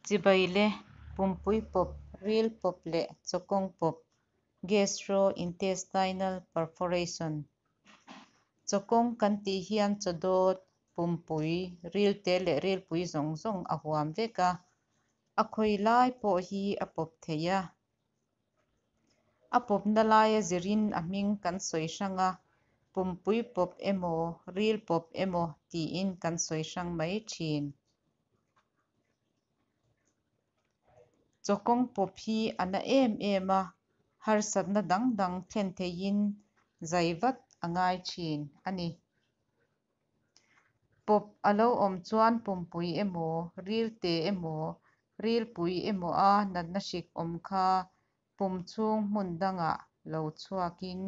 Chibai le, pumpui pawp, ril pawp leh chawkawng pawp, Gastro-intestinal perforation. Chawkawng kan tih hian chawdawt, pumpui, rilte leh rilpui zawng zawng a huam vek a, a khawi lai pawh hi a pawp thei a. A pawpna laia zirin a hming kan sawi hrang a, pumpui pawp emaw, ril pawp emaw tiin kan sawi hrang mai thin. Chawkawng pawp hi a na em em a, harsatna dang dang thlen theiin zai vat a ngai thin a ni. Pawp a lo awm chuan pumpui emaw, rilte emaw, rilpui emaw a natna hrik awm kha pum chhung hmun dangah lo chhuakin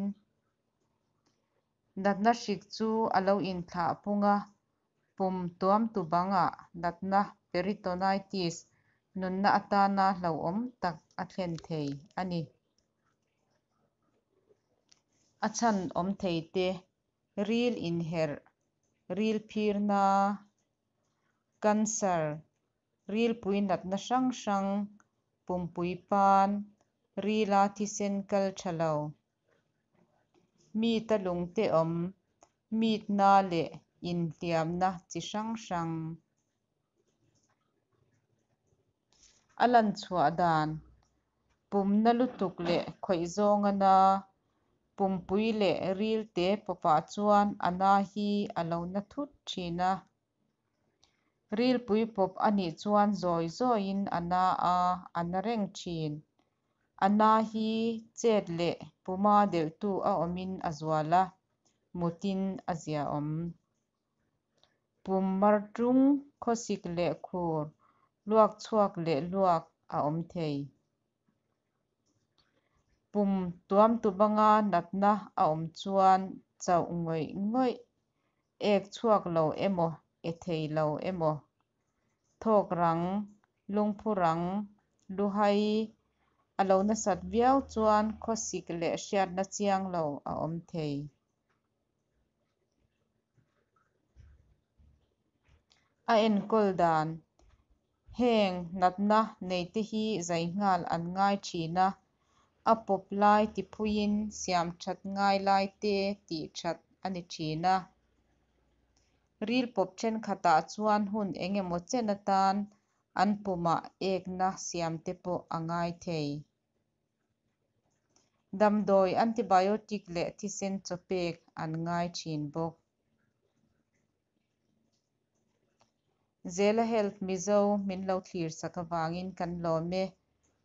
natna hrik chu a lo inthlah pung a, pum tuamtu bangah natna peritonitis nunna atana hlauhawm tak a thlen thei a ni. A chhan awm thei te, ril inherh, ril phirna, cancer, rilpui natna hrang hrang, pumpui pan, rila thisen kal tha lo, mita lungte awm, mitna leh inhliamna chi hrang hrang. A lan chhuah dan, Pumna lutuk leh khawih zawnga na, pumpui leh rilte pawpah chuan a na hi a lo na thut thin a. Rilpui pawp a nih chuan zawi zawiin a na a, a na reng thin. A na hi chet leh puma delhtu a awmin a zual a, mutin a ziaawm. Pum mar tung, khawsik leh khur, luak chhuak leh luak a awm thei. Pum tuamtu banga natna a awm chuan chauh ngawih ngawih, ek chhuak lo emaw e thei lo emaw, thawk rang, lungphu rang, luhai, a lo nasat viau chuan khawsik leh hriatna chiang lo a awm thei. A enkawl dan, Heng natna neite hi zai nghal an ngai thin a, a pawp lai tiphuiin siam that ngai laite tih that a ni thin a. Ril pawp thenkhatah chuan hun eng emaw chen atan an pumah ekna siamte pawh a ngai thei. Damdawi antibiotic leh thisen chaw pek an ngai thin bawk. Zela Health Mizo min lo thlir sak avangin kan lawm e.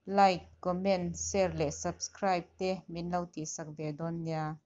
Like, comment, share leh subscribe te min lo tihsak ve dawn nia.